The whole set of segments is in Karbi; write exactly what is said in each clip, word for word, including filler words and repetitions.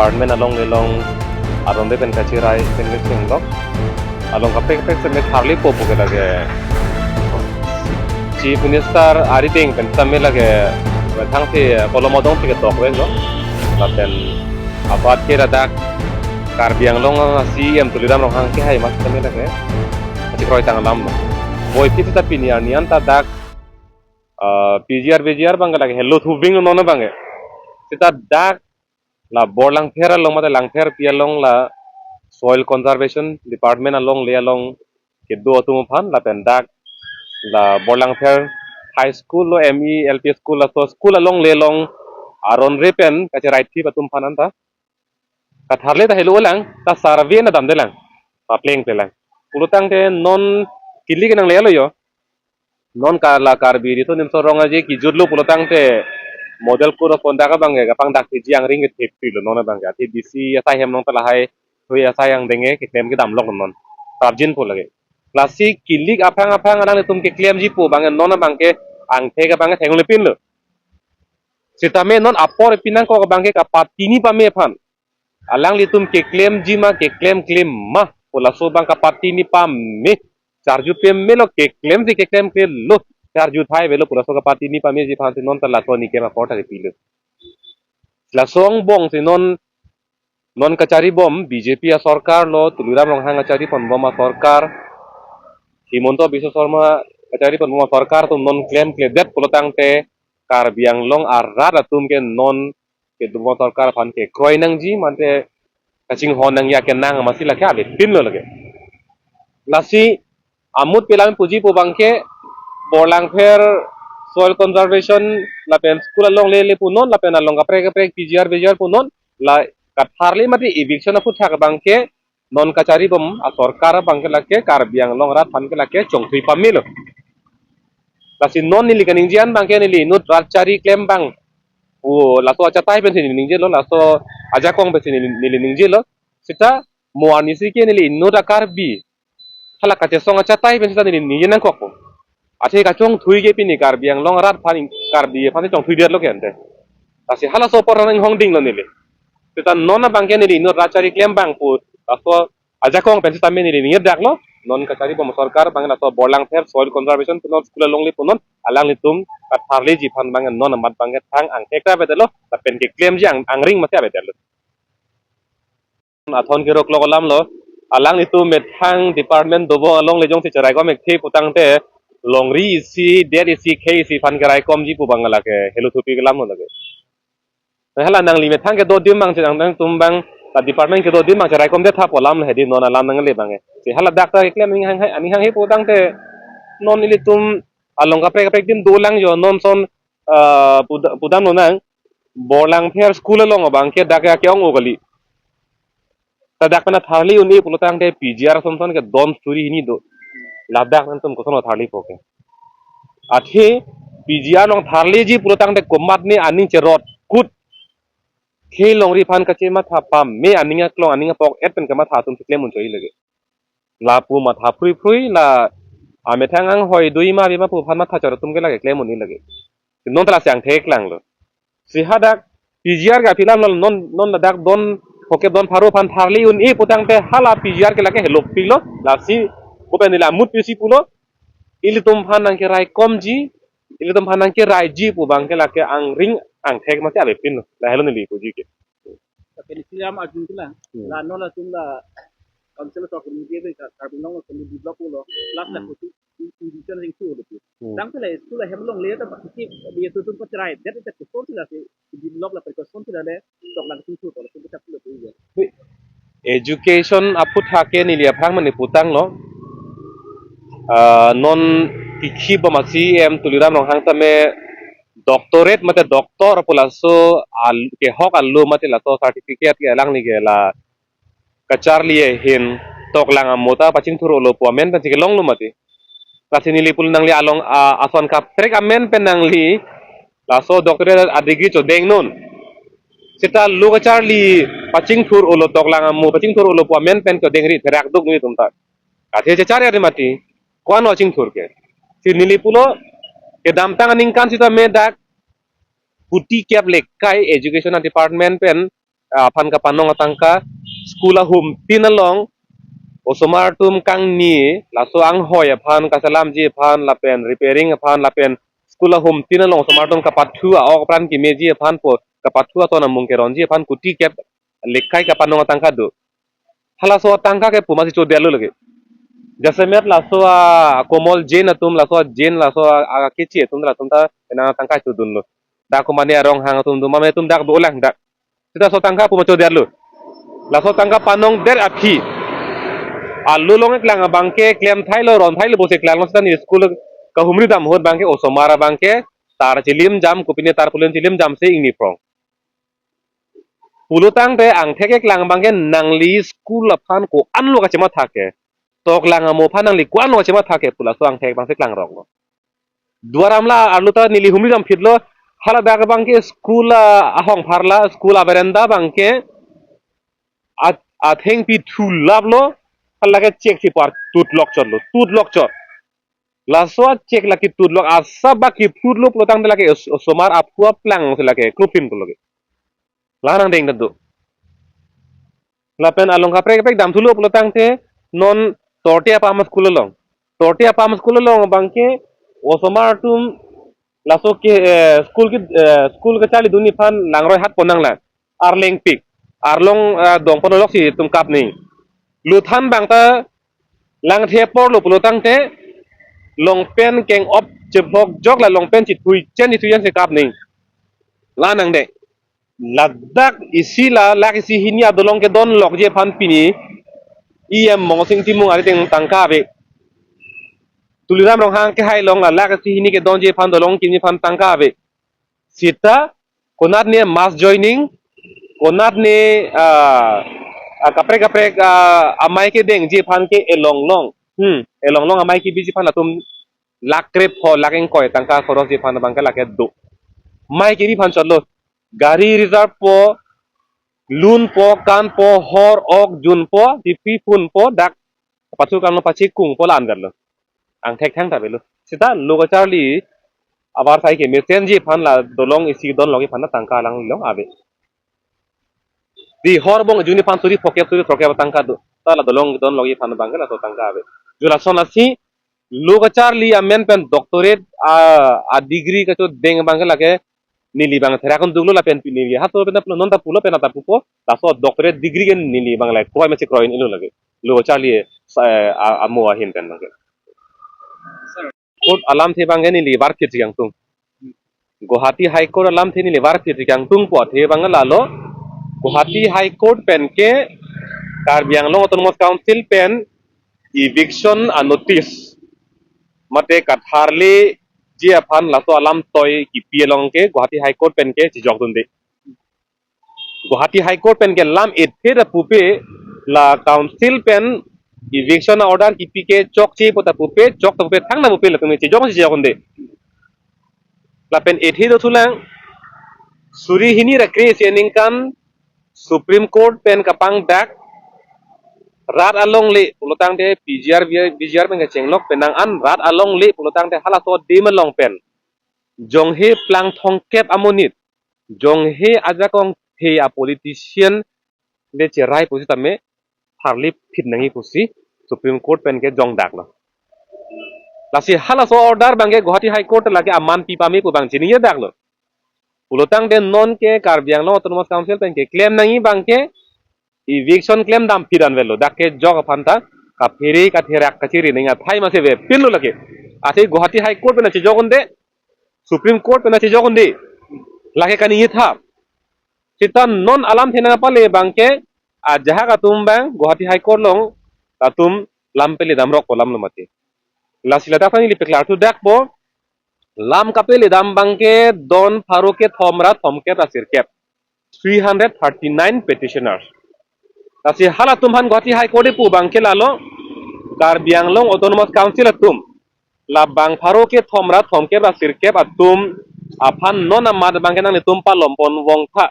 Department along le along aron re pen kachirai pen kecheng lok. Along kaprek kaprek seme tharli po pu ke lake. Chief Minister arideng pen seme lake. Thang si kolom adong si ketok vek lo. Lapen abat ke ladak Karbi Anglong a C E M Tuliram Ronghang kehai mas seme lake. Kachikroi tang alam lo. Boi phit ta pini arni an ta dak, ah, P G R V G R abang ke lake helo thuving non abang ke. Seta dak la Borlangpher along mate Langpherpi along la Soil Conservation Department along le along kedo atum aphan lapen dak la Borlangpher High School lo M E L P School laso school along le along aron re pen kachirai thip atum aphan anta. Katharle ta helo lang ta survey na damde lang. Papleng pe lang. Pulotangte non kili kenang le lo yo. Non ka la Karbi Riso Nimso Rong Aje kijut lo pulotangte model code of conduct abang ke kapangdak thiji angring ke theppi lo non abang ke. Athe D C asai hem nong ta lahai hui asai angdeng ke keklem kedam lok non. Prapjin po lake. Lasi kilik aphang aphang alanglitum keklemji po abang ke non abang ke angthek abang ke thenglepin lo. Sitame non apor pinangkok abang ke kapatini pame aphan. Alanglitum keklemji ma keklem klem ma pu laso abang kapatini pame. Charju pame lo, keklem si keklem klem lo. Charju thai avelo pu laso kapatini pameji aphan si non ta laso nikem apor ta kepilo. Laso angbong si non, non kachari bom B J P asorkar lo, Tuliram Ronghang kachari pon bom asorkar, Himanta Biswa Sarma kachari pon bom asorkar atum non klemkledet pulotangte Karbi Anglong arat atum ke non kedo bom asorkar aphan kekroi nangji mate kachinghon nangji akenang masi lake avepin lo lake. Lasi amut pelam puji pu abang ke Borlangpher Soil Conservation lapen school along le le punon lapen along kaprek kaprek P G R V G R punon la katharli mate eviction aphuthak abang ke non kachari bom asorkar abang ke lake Karbi Anglong arat aphan ke lake chongthui pame lo. Lasi non neli kaningje an abang ke neli inut rat chari klem abang pu laso achatai pen si neli ningje lo, laso ajakong pen si neli, neli ningje lo. Seta mo arni si ke neli inut a-Karbi hala kachesong achatai pen seta neli ningje nangkok po. Athe kachongthui ke pini Karbi Anglong arat aphan, Karbi aphan chongthuidet lo ke ante. Lasi halaso apor nang hongding lo neli. Seta non abang ke neli inut rat chari klem abang pu laso ajakong pen sitame neli ningjedak lo. Non kachari bom asorkar abang laso Borlangpher Soil Conservation punon school along le punon alanglitum katharliji aphan abang non amat abang ke thang angthek ta avedet lo lapen keklemji ang, angring masi avedet lo. Athon kerok lok alam lo. Alanglitum methang department dobom along le jongsi cheraikom ekthe putangte longri isi, det isi, khei isi aphan keraikomji pu abang lake helo thupi kelam lo lake. Hala nangli methang kedo adim abang si nangtum abang ta department kedo adim abang cheraikomdet tha pu alam lo hedi non alam nangle abang ke. Si hala dak ta keklem aning hang, aning hanghe putangte non ilitum along kaprek kaprek adim dolang yo non son, ah, puda-, pudam lo nang Borlangpher school along abang ke dak ke ong-o kali. Ta dak pen tharli un-e pulotangte P G R ason son ke don suri hini do. Ladak nangtum koson tharli po ke. Athe P G R along tharliji pulotangte komatne aning cherot kut. Khei longri aphan kachematha pame aning aklong aning apok et pen kamatha atum si klem un choi lake. Lapu matha phrui phrui la amethang anghoi do-i ma ave ma pu aphan matha chot atum ke lake klem un-e lake. Non ta lasi angthek lang lo. Si hadak P G R ke aphi alam lo non, non ladak don hoke don pharo aphan tharli un-e putangte hala P G R ke lake helopik lo. Lasi bo pen neli amut pisi pulo. Ilitum aphan nangkeraikomji, ilitum aphan nangkeraiji pu abang ke lake angring angthek masi avepin lo. La helo neli puji ke. Tapi neli lam arjun ke la. Hmm. La non latum la council of community ke Karbi Anglong lo develop lo. Last la Hmm. kutu invitation ring tu lo. Hmm. Tangte la school ahem along le ta pasti dia tu tu pacherai. Dia tu koson si la si develop la koson si la le tok lang tu tu lo tu tak lo tu ya. Education aphuthak ke neli aphrang mane putang lo. Ah, non kikhi bom a-C E M Tuliram Ronghang tame doctorate mate doctor pu laso al-, kehok alo mate laso certificate ke alangli ke la kacharli ahin toklang amo ta pachingthur-olo pu amen pen si kelong lo mati. Lasi neli pulo nangli along, ah, ason kaprek amen pen nangli laso doctorate a-degree chodeng non. Seta lo kacharli pachingthur-olo toklang amo, pachingthur-olo pu amen pen chodengri therak duk nelitum ta. Athe chechari ari mati, ko-an lo chingthur ke. Si neli pulo kedamtang aningkan sitame dak kuti kep lekai education department pen aphan kapanong atangka, school ahumtin along osomar atum kangni laso anghoi aphan kachelamji aphan lapen repairing aphan lapen school ahumtin along osomar atum kapathu a-ok apran kemeji aphan pu kapathu aton amung keronji aphan kuti kep lekhai kapanong atangka do. Halaso atangka ke pu masi chodetlo lake. Jasemet laso a Komol Jain atum, laso a Jain, laso a, a kechi atum, latum ta penang atangka chodunlo. Dak komane a Ronghang atum do, mame atum dak dolang dak. Seta laso atangka pu ma chodetlo. Laso atangka panongdet aphi, alulong eklang abangke klemthailo, ronthailo pusi klanglo, seta ne school kahumri dam ahut abangke osomar abangke tar chilimjam, kopine tarpaulin chilimjamsi ingni phrong. Pulotangte angthek eklang abangke nangli school aphan ko-anlo kachematha ke, toklang amo aphan nangli ko-anlo kachematha ke pu laso angthek abangsi klangroklo. Duar Amla arlo ta neli humri damphitlo, haladak abangke school a, ahongpharla, school averanda abangke at, athengpi thulaplo, halake chek si par tutlok chotlo, tutlok chot. Laso a chek lake tutlok, asap bak kiphutlo pulotangte lake os-, osomar aphu aplang si lake klophin pulo ke. La nangdeng ta do. Lapen along kaprek kaprek damthulo pulotangte non Torte Apam school along. Torte Apam school along abangke osomar atum laso ke, eh, school ke, eh, school kacharlidunji aphan langroi hat ponnanglang. Arlengpik. Arlong, eh, dongpon aloksi itum kap nang. Luthan abang ta langthe aporlo pulotangte longpen keng-op chephokjok la longpen chithui chen chithui chen si kap nang. La nangdeng. Ladak isi la lakh isi hini adolong kedonlokji aphan pini E M Mongsing Timung arideng tangka ave. Tuliram Ronghang kehai along la lakh isi hini kedonji aphan, dolong keji aphan tangka ave. Seta konat ne mass joining, konat ne, ah, ah, kaprek kaprek, ah, amei kedengji aphan ke elonglong. Hmm, elonglong amei kebiji aphan latum lakh krepho, lakh ingkoi tangka khorosji aphan abangke lake do. Mei kebi aphan chotlo. Gari reserve po, lunpo, kanpo, hor ok junpo, tipi phunpo, dak pathu kangno pachikungpo la-an detlo. Angthek thangta avelo. Seta lo kacharli avarsai kemesenji aphan la dolong isi donlokji aphan tangka alanglilong ave. Di hor bong junji aphan suri phokep suri throkkep tangka do. Ta la dolong donlokji aphan abangke laso tangka ave. Ju lason lasi lo kacharli amen pen doctorate a, a degree kachodeng abangke lake neli abang therak un duklo lapen pini neli ha to pen aplo non ta pulo pen ta pupo, laso doctorate degree ke neli abang lake kroi masi kroi-inlo lake. Lo kacharli sa, a, amo ahin pen abangke. Court alamthe abangke neli varphit si kangtung. Guwahati High Court alamthe neli varphit si kangtungpo athe abang lalo. Guwahati High Court pen ke Karbi Anglong Autonomous Council pen eviction a notice mate katharleji aphan laso alam toi kipi along ke Guwahati High Court pen ke chejokdunde. Guwahati High Court pen ke lam ethe ta pupe la council pen eviction a order kipi ke chokche pu ta pupe, chok ta pupe, thang ta pupe latum chejok chejokdunde. Lapen ethe dothulang suri hini ra kre-isi aningkan Supreme Court pen kapangdak rat alongle pulotangte P G R, V G R pen kachenglok penang an rat alongle pulotangte halaso adim along pen jonghe plang thomkep amonit, jonghe ajakong the a politician le cherai pusitame tharle phit nangji pusi Supreme Court pen ke jongdaklo. Lasi halaso order abangke Guwahati High Court lake aman pipame pu abang chiningjedaklo. Pulotangte non ke Karbi Anglong Autonomous Council pen keklem nangji abangke eviction klemdam phit an avelo. Dak kejok aphan ta kaphere katherak kachiri nangji athai masi avepinlo lake. Athe Guwahati High Court pen chejokdunde, Supreme Court pen chejokdunde. Lake kaningjetha. Seta non alamthe nangpale abangke ajahak atum abang Guwahati High Court along latum lam pele damrokpo alamlo mati. Lasi ladak ta neli peklar thudakpo, lam kapele dam abangke don pharo kethom ra thomkep ra sirkep, three hundred thirty-nine petitioners. Lasi halatum aphan Guwahati High Court pu abangke lalo Karbi Anglong Autonomous Council atum labang pharo kethom ra thomkep ra sirkep atum aphan non amat abangke nanglitum palompon vongtha.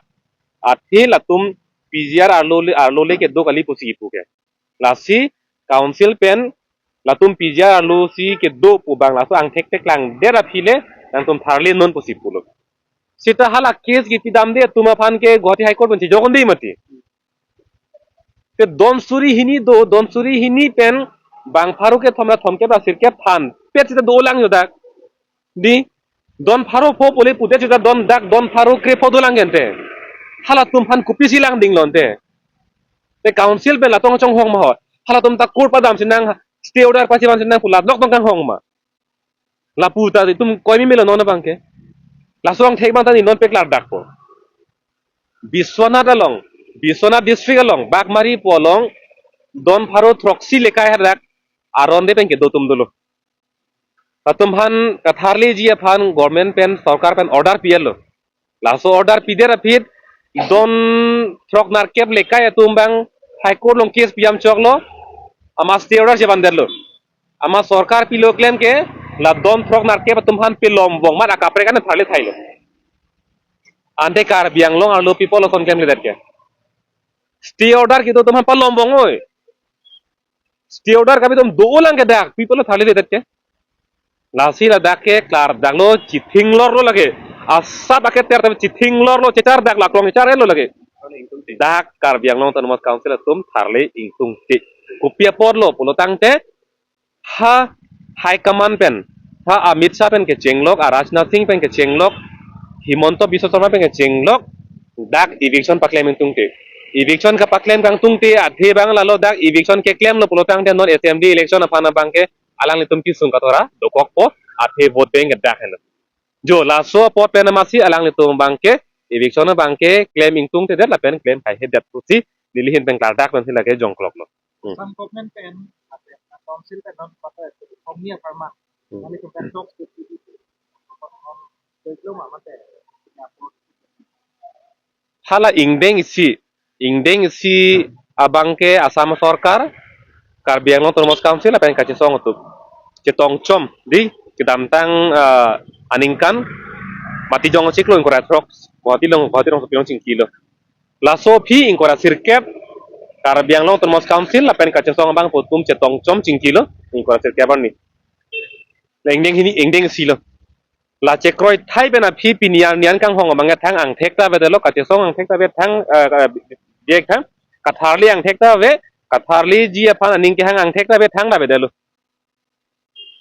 Athe latum P G R arlo le, arlo le kedo kali pusi kipu ke. Lasi council pen latum P G R arlo si kedo pu abang laso angthek theklangdet aphi le nangtum tharle non pusi pulo. Seta hala case kipidamde atum aphan ke Guwahati High Court pen chejokon de mati. Te don suri hini do, don suri hini pen bang pharo kethom ra thomkep ra sirkep aphan pet seta dolang jo dak. Di, don pharo pho pule pute seta don dak don pharo krepho dolang gente. Halatum aphan kopisi langding lonte. Te council pen la tong chonghong ma ho. Halatum ta court padam si nang, stay order pasi van si nang pu la nok tong kanghong ma. Lapu ta itum koi mi melo non abang ke. Laso angthek abang ta ni non paklardakpo. Biswanath along, Biswanath district along, Bagmari pu along, don pharo throksi lekai hadak aron de pen kedo atum dolo. Latum aphan katharliji aphan government pen, sorkar pen order pi-etlo. Laso order pidet aphi don throk nerkep lekai atum abang High Court along case pijam choklo, amat stay order chevandetlo. Amat sorkar pilo klem ke, la don throk nerkep atum aphan pelom vong amat akaprek an tharle thailo. Ante Karbi Anglong arlo pi apotlo ason klemkledet ke. Stay order kedo atum aphan pelom vong oi. Stay order kami atum dolang ke dak, pi apotlo tharledet ke. Lasi ladak ke klardaklo, chithinglorlo lake. Asap aketer tapi chithinglorlo, chechardaklo, aklong chechar-etlo lake. Dak Karbi Anglong Autonomous Council atum tharle ingtungte. Kopi apotlo pulo tangte, ha High Command pen, ha Amit Shah pen kechenglok, a Rajnath Singh pen kechenglok, Himanta Biswa Sarma pen kechenglok, dak eviction paklem ingtungte. Eviction kapaklem kangtungte athe abang lalo, dak eviction keklemlo pulo tangte non assembly election aphan abang ke alanglitum kesung katora dokokpo, athe vote bank ke dak helo. Jo laso apot pen amatsi alanglitum abang ke eviction abang ke klem ingtungtedet lapen klem kaihedet pusi neli ahin pen klardak pensi lake jongkloklo. Hmm. Assam government pen, council pen non kata, Omnia Pharma. Hmm. Nelitum pen talks with B J P. Hala ingdeng isi, ingdeng isi abang ke Assam sorkar, Karbi Anglong Autonomous Council lapen kachesong atum chetongchom di kedamtang, eh, aningkan mati jong chiklo ingkoi ra throk, Guwahati along, Guwahati along sopilong chingkilo. Laso aphi ingkoi ra sirkep Karbi Anglong Autonomous Council lapen kachesong abang pu atum chetongchom chingkilo ingkoi ra sirkep arni. La ingdeng hini, ingdeng isilo. La chekroi thai pen aphi pini arni an kanghong abang ke thang angthek ta avedetlo, kachesong angthek ta ave thang, eh, eh, bek thang, katharli angthek ta ave, katharliji aphan aning kehang angthek ta ave thang ta avedetlo.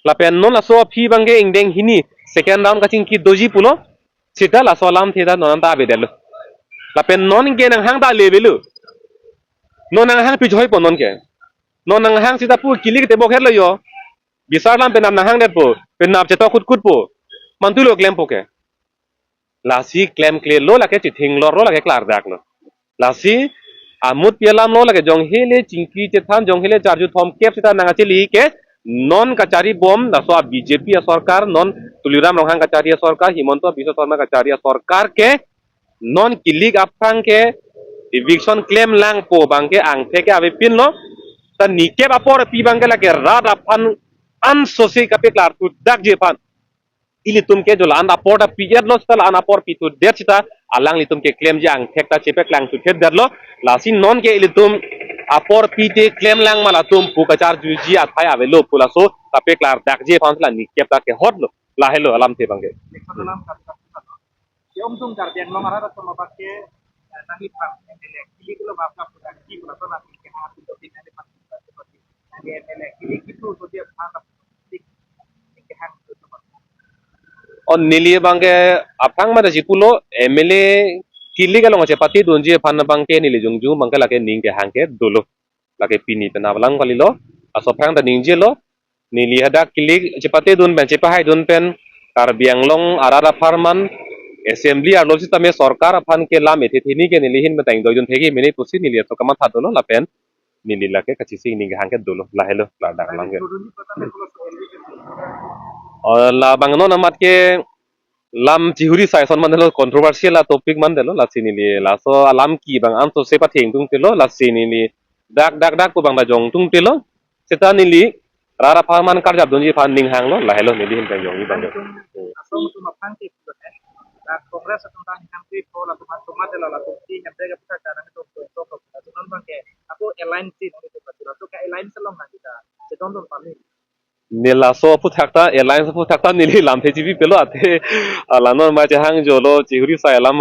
Lapen non laso aphi abang ke ingdeng hini second round kachingki doji pulo, seta laso alamthe ta non anta avedetlo. Lapen non ke nanghang ta le avelo. Non nanghang pi joipo non ke. Non nanghang seta pu kilik te bokherlo jo. Bisar alam penap nanghangdetpo, penap chetok kutkutpo. Mantulo klempo ke. Lasi klemklelo lake, chithinglorlo lake, klardaklo. Lasi amut pi alamlo lake, jonghile chingki chethan, jonghile charju thomkep seta nangkachili ke non kacharibom, laso a B J P asorkar, non Tuliram Ronghang kachari asorkar, Himanta Biswa Sarma kachari asorkar ke non kilik aphrang ke eviction klemlangpo abang ke angthek ke avepinlo. Ta nikep apor pi abang ke lake rat aphan ansose kapeklarthu dakji aphan. Ilitum ke jo la-an apor ta pi-etlo, seta la-an apor pithudet seta alanglitum keklemji angthek ta chepeklangthuthedetlo. Lasi non ke ilitum apor pite klemlang ma latum pu kacharjuji athai avelo pu laso kapeklardakji aphan la nikep ta kehotlo. Lahelo alamthe abang ke. Election alam kami kami kami. Keongtung Karbi Anglong arat atum abang ke, eh, nangli pam M L A kilik lo bap kap putar ki putar to nangli kehang atum to tin nangli pam putar to tin nangli M L A kilik itu to dia pam putar tin nangli kehang atum to pam. On neli abang ke aphrang mada jipulo M L A kilik along chepatedunji aphan abang ke neli jongjong abang ke lake ning kehang ke dolo. Lake pini penap alam kalilo, laso aphrang ta ningjelo, neli hadak kilik chepatedun pen, chepahaidun pen, Karbi Anglong arat apharman, assembly arlo sitame sorkar aphan ke lam ethe theni ke neli ahin metang doidun thegi mene pusi neli aso kamatha dolo lapen neli lake kachisi ning kehang ke dolo, lahelo, ladak alam ke. O, labang non amat ke lam chihuri sai ason mandetlo, controversial a topic mandetlo, lasi neli laso alam ke abang ansose pathengtungtelo, lasi neli dak dak dak pu abang ta jongtungtelo, seta neli rat apharman karjapdunji aphan ning hanglo, lahelo neli ahin pen jongji abang. Atum, atum atum aphan ke pulo ne. Dak Congress atum ta ning hangke po latum atum matelo latum ti nyampe ke putar ta nang tum tum tum tum. Latum non abang ke ako alliance si nang tum patiro. To ke alliance along nang kita. Sedon don pami. Ne laso aphuthak ta, alliance aphuthak ta neli lamthe chibipelo ate, ah, la non ma chehang jolo, chihuri sai alam